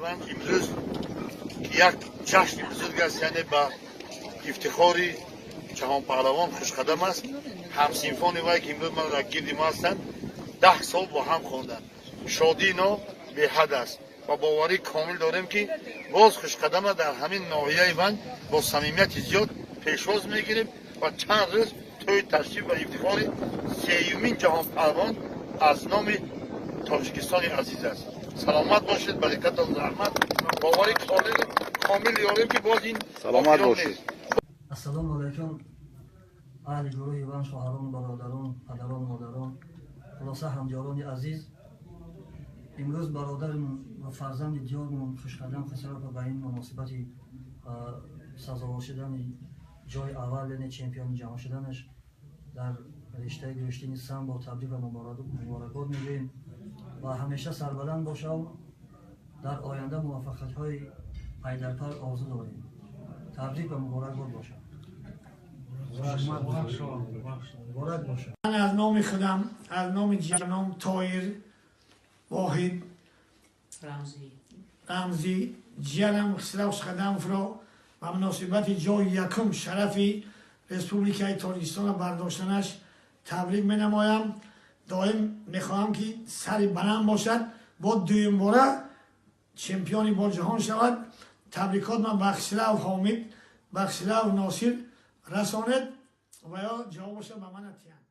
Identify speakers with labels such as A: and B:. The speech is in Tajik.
A: Ванҷ имрӯз як ҷашни бузург аст, яъне ба ифтихори ҷаҳонпаҳлавон Хушқадам аст. Ҳамсинфони вай, ки имрӯз ман дар гирди мо ҳастанд, 10 сол бо ҳам хонданд. Шодии ино беҳад аст ва боварӣ комил дорем, ки боз Хушқадама дар ҳамин ноҳияи Ванҷ бо самимияти зиёд пешвоз мегирем ва чанд рӯз тӯи ташриф ва ифтихори сеюмин ҷаҳонпаҳлавон аз номи Тоҷикистони азиз аст. Саломат бошед, баракатон, раҳмат. Боварӣ комил дорем, ки боз ин
B: Саломат бошед.
C: Ассалому алайкум, аҳли гурӯҳи Ванҷ, хоҳарону бародарон, падарону модарон, хулоса, ҳамдиёрони азиз. Имрӯз бародармон ва фарзанди диёрмон Хушқадам Хисравова ба ин муносибати сазовор шудани ҷои аввал, яъне чемпиони ҷаҳон шуданаш дар риштаи гӯштини самбо, табрик ва муборакбод мегӯем ва ҳамеша сарбаланд бошав, дар оянда муваффақиятҳои пайдарпай орзу дорем. Табрик ва муборакбод бошад, муборак бошад.
D: Ман аз номи худам, аз номи ҷиянам Тоир, Воҳид, Рамзӣ, ҷиянам Хисрав Хушқадамовро ба муносибати ҷои якум, шарафи Республикаи Тоҷикистонро бардоштанаш табрик менамоям. Доим мехоҳам, ки сари баланд бошад, бо дуюмбора чемпиони бор ҷаҳон шавад. Табрикот ман ба Хисрав Ҳомид, ба Хисрав Носир расонед ва ё ҷавобаша ба ман атиҳанд.